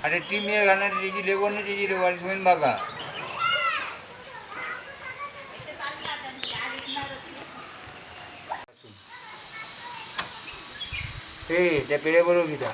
अरे ती मेळ घालणार त्याची लेवण ना त्याची लेवण सोयीन बघा. हे त्या पेढ्या बरोबर घेता.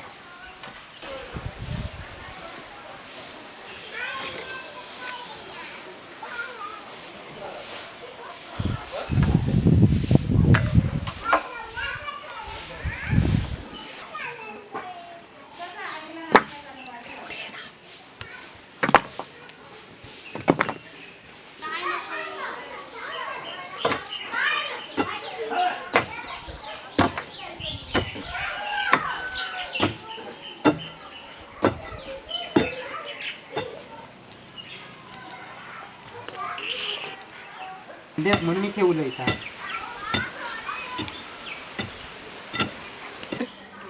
म्हणून मी ठेवलं इथं.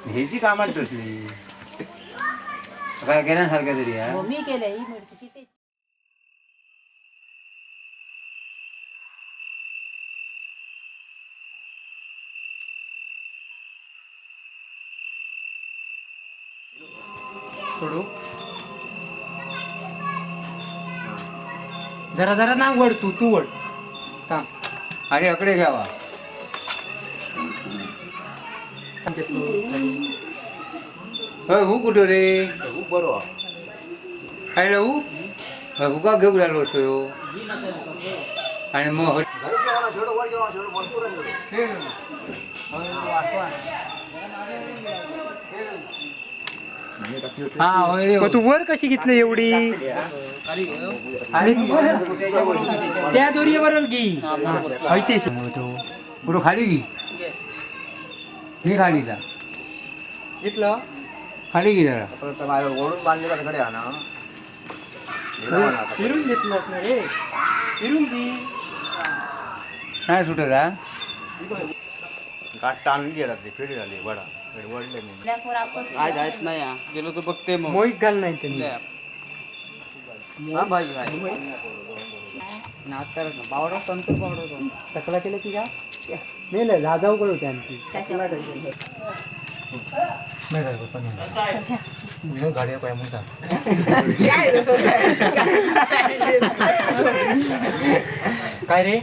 ह्याची कामात टोचली काय केलं सारखं तरी हा? मी केलं ही मडकी ते. सोडू जरा जरा ना वड तू तू वड थांब. आणि अकडे घ्यावा. होय हू कुठं रे? हू बरो. काय हू हुका घेऊ लागलो असो आणि मग हा तू वर कशी घेतली एवढी? अरे त्या दोरीवर गी ते पुढं खाली घे मी खाली जा. घेतलं खाली घे जरा. ओढून बांधलेला कडे हा ना. फिरून घेतलं असणार रे, फिरून दी. नाही सुटत हा. गाठ ताणली गेला ते फेडी झाली वडा वडले मी. काय जायत नाही हा. गेलो तर बघते मग. मोहित घाल नाही त्यांनी. हा भाई भाई. तकला केलं की का नाही नाही जाजाव उघड होते आणखी. काय रे?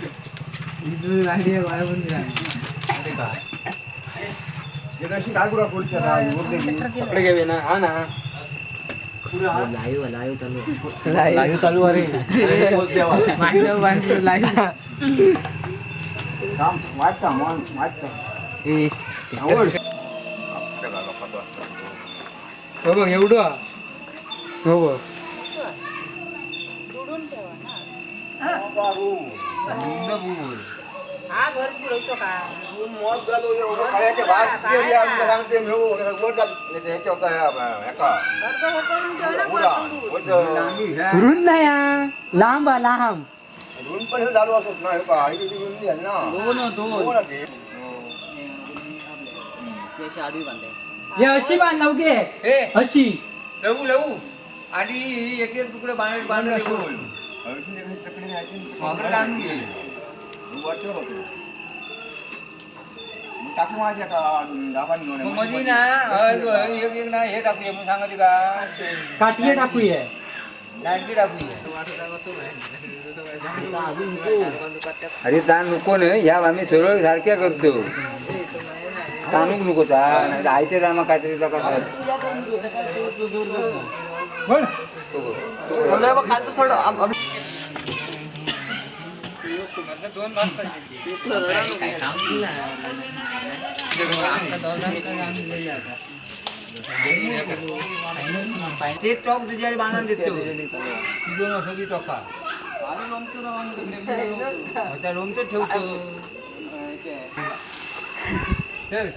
कपडे घ्यावे ना. हा ना लाईव्ह चालू. अरे हो बघ एवढं हो बघ. रुंद नाही हा. लांब हा, लांब. पण चालू असत ना दोन दोन. हे अशी बांध लावू गे. ए अशी लवू लवू आणि एक एक तुकडे बांध बांध टाकू माझ्या दाबाने घेऊन मधी ना एक एक ना हे टाकूया मग सांगायचे का काठीये टाकूया. लांडगी टाकूया. अरे ताण नको ना ह्या आम्ही सरळ सारख्या करतो. ताणूक नको ता नाही आयते मग काहीतरी बोल. खालचं सोड. ते टॉक तुझ्या बांधून देतो ती दोन सगळी टोका आता लोमचं ठेवतो. चल.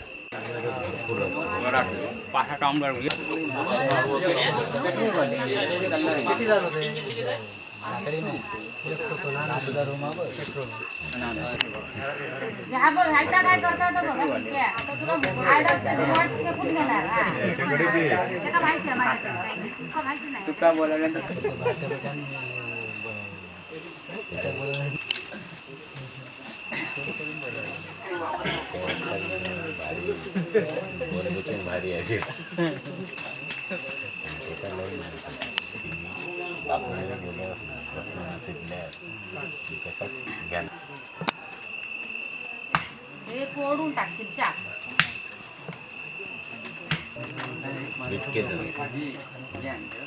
हा बघ हायता काय करता तर बघा ठीक आहे. आता तुला आयडा वाट फेकून घेणार हा. त्याका माहिती आहे माझ्या काही तुका माहिती नाही. तुका बोलावल्यानंतर हे फोडून टाकशील शाक.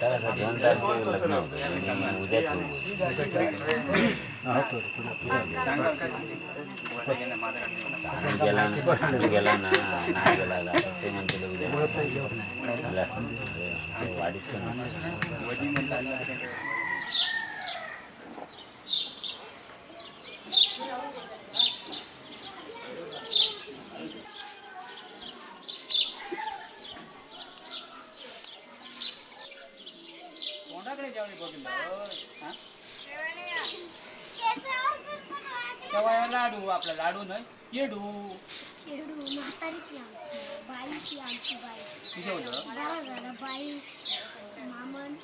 त्याला 2 तारखेला लग्न होतं आणि उद्या गेला गेला ना नाही गेला ते म्हणते उद्या वाढीच पण. लाडू आपला लाडू नाही चेडू चेडू म्हातारी ती आमची बाई, ती आमची बाई. किती होतं? बरं झालं बाई मामन.